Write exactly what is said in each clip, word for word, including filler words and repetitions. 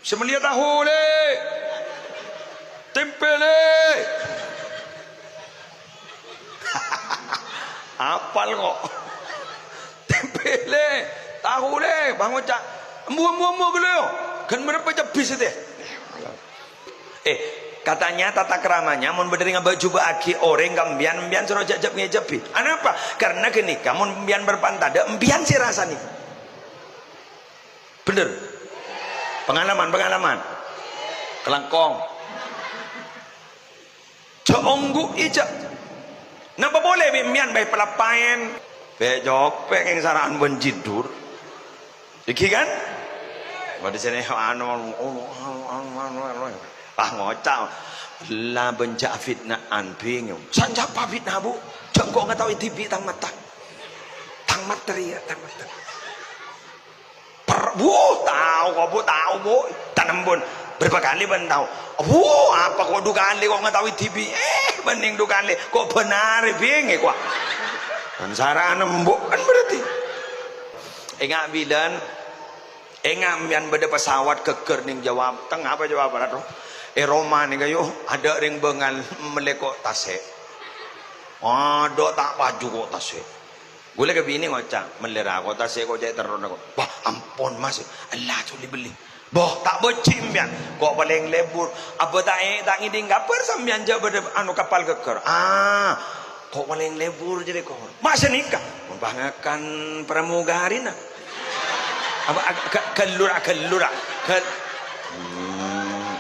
Sè mellèya tahu, Lè'. Tempe, Lè'. Apal kok. Tempe, Lè'. Tahu, Lè'. Bângoca'. Embu, embu, embu, ghâllu, yo. Ghân mèrep cabbhi satèya. Eh, katanya tata kramanya, mon bâdâ rèng abâ' jhubâ'aghi orèng ka empèyan, empèyan soro jhâ'-jhâ' ngècabbhi. Anapa? Karena ghânèka, mon empèyan bâr-, pantada, empèyan sè rassana. Bhender? Pengalaman, pengalaman. Kalangkong. Jhâ' ongghu'i, jhâ'. Napa polè bi' empèyan bhâi palapaèn? Pè'-copè' kèng sara'an bân jiddur. Èngghi, kan? Bâdâ sè anu, anu, anu, anu, anu. Ah, ngoca'. La bân jhâ' afitna'an, bhingong. Sè sapa fitna, Bu? Jhâ' engko' ngataowè dhibi' tang mata. Tang mata rèya, tang mata. Per-, wuh, tao kok, Bu, tao, Bu. Tanembun. Berapa kali bân tao? Wuh, apa kok du kalè kok ngataowè dhibi'? Eh, bânnèng du kalè. Kok bhender bhingè kok. Kan sara'an embu' kan berarti. Enga' bilân, enga' empèyan bâdâ pesawat ghâggâr nèng Jawa Tengah apa Jawa Barat, roh? È Roma nèng kayu, adâ' rèng bângal mellè ko' tasè'. Adâ' ta' paju ko' tasè'. Ghulâ ka binè ngoca', "Mellè ra ko' tasè' ko' cè' terrona ko'." "Wah, ampon, Mas. Ella, coli bellè." "Boh, ta' bâji' empèyan. Ko' palèng lebur. Abâ ta' è-, ta' ngèdhing kabhâr sampèyan jhâ' bâdâ anu kapal ghâggâr." "Ah, ko' palèng lebur jârèya ko'." "Masa nèka?" "Mon pas ngakan pramugarinah." Apa ag-, ga-, gallura, gallura. Gal-, hmm.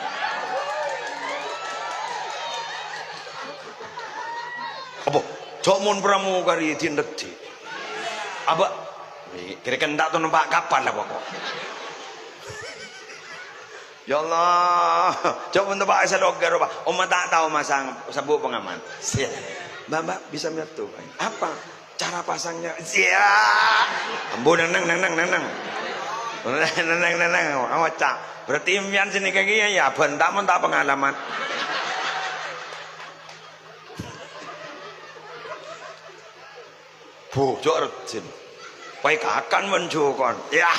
Apa? Jhâ' mon pramugari dinedhi. Apa? Kira-kira ta' tao numpa' kapal apa kok? Ya Allah, jhâ' mon numpa' salogar apa? Omma ta' tao masang sabuk pengaman. Siap. "Mbak, Mbak, bisa melihat tuh, Pak? Apa cara pasangnya?" Siap. Ambu, neng, neng, neng, neng, neng, neng. Neng, neng, neng, neng. Ngoca'. Berarti empèyan sini kaki ya, ya, bân ta' mon ta' pengalaman. Bojok rejjin. Paè kakan men jokon. Yah.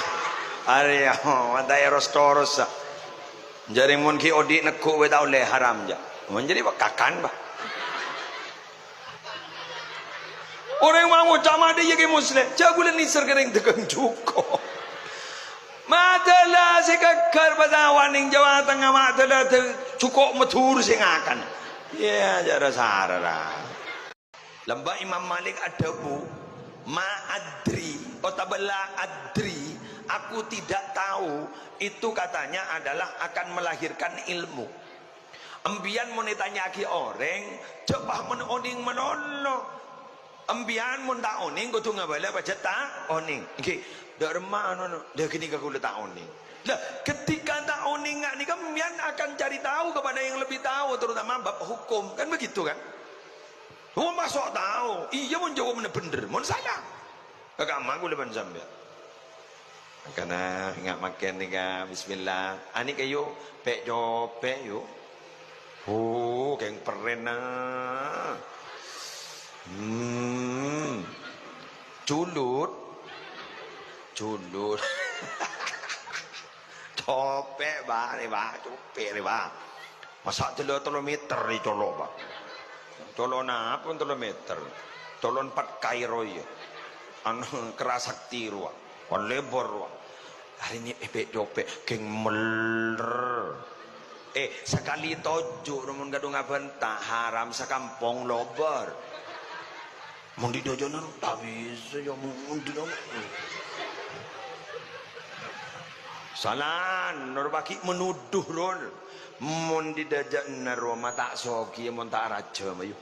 Arèya, manta'è ros-toros, sa. Jârèng mon ghi' odi' neggu' bhâi ta' ollè haram, jâ'. Mon jârèya kakan, Pak. Orèng ma' ngoca' madhi iyâ Kè Musleh. Jâ' ghulâ nèser ka rèng dhâghâng jhuko'. Ma'dhâlâ sè ghâggâr pasawan nèng Jawa Tengah, ma'dhâlâ dhâ-, jhuko' Madhurâ sè ngakan. Iyâ, jâ' ra-sara, ra. Lambâ' Imam Malik adhâbu, "Ma adri," otabâ "La adri," aku tidak tahu, itu katanya adalah akan melahirkan ilmu. Empèyan mon ètanya'aghi orèng, jhâ' pas mon onèng malolo. Empèyan mon ta' onèng, kodhu ngabâlâ pajhât ta' onèng. Èngghi, dâ' remma anu, anu, dâ' ghânèka kaulâ ta' onèng. Lah, ketika ta' onèng nga' nèka, empèyan akan cari tahu kepada yang lebih tahu, terutama bab hukum. Kan begitu, kan? Oh, maso' tao. Iyâ, mon jawabanna bhender, mon sala. Ka kamma kaulâ bân sampèyan. Kana, nga' makan nèka, bismillah. Anè' kayu, pè'-copè', yu. Oh, kèng perrèna. Hmm. Culut. Culut. Copè', Pak, rè, Pak. Copè', rè, Pak. Masa' dâlâ tello meter è colo', Pak. Colo' napa tello meter? Colo' empat Kairo, iyâ. Anu, kerasakti rowa. Kon lebor rowa. Arèya nè' pè'-copè', kèng meller. Eh, sakalè toju', mon kadhung abânta, haram sakampong lobâr. Mon dâjâna ta' bisa, yâ, mon dâjâna. Salah, nor paghi' menuduh, Rul. Mon dâjâna rowa ma' ta' soghi, mon ta' rajâ, mayu.